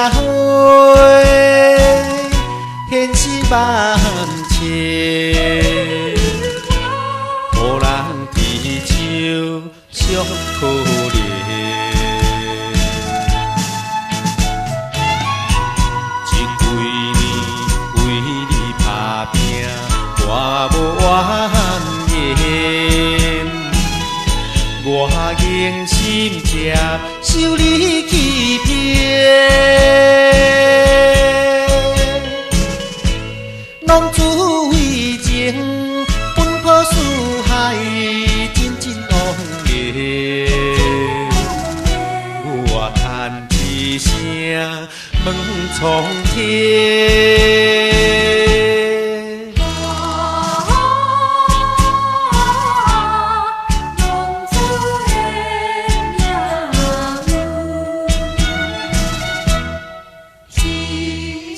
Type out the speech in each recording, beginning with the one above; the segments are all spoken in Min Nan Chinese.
會，現實萬千，予人低手足可憐。這幾年為你打拼，我無怨言，我用心接受你欺騙。浪子為情，奔波四海，陣陣往來。我嘆一聲，問蒼天。浪子的命運，親像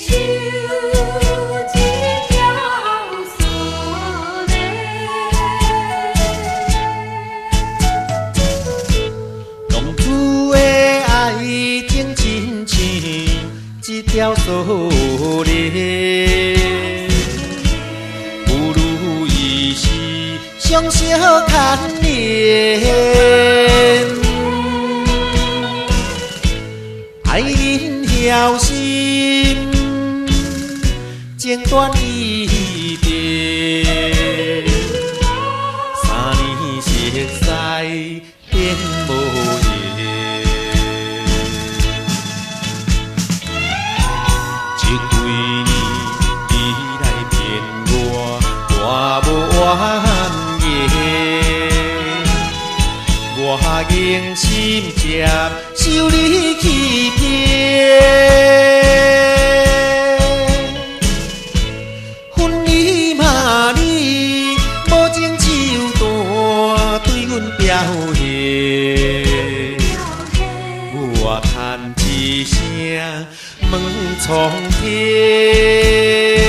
一條鎖鏈。浪子的愛情親像一條鎖鏈，不如意事常相牽連。愛人孝心，情斷意別，3年熟似變無緣。這幾年你來騙我，我無怨言，我用心接受你欺騙。恨你罵你無情手段對阮表現，我嘆一聲問蒼天。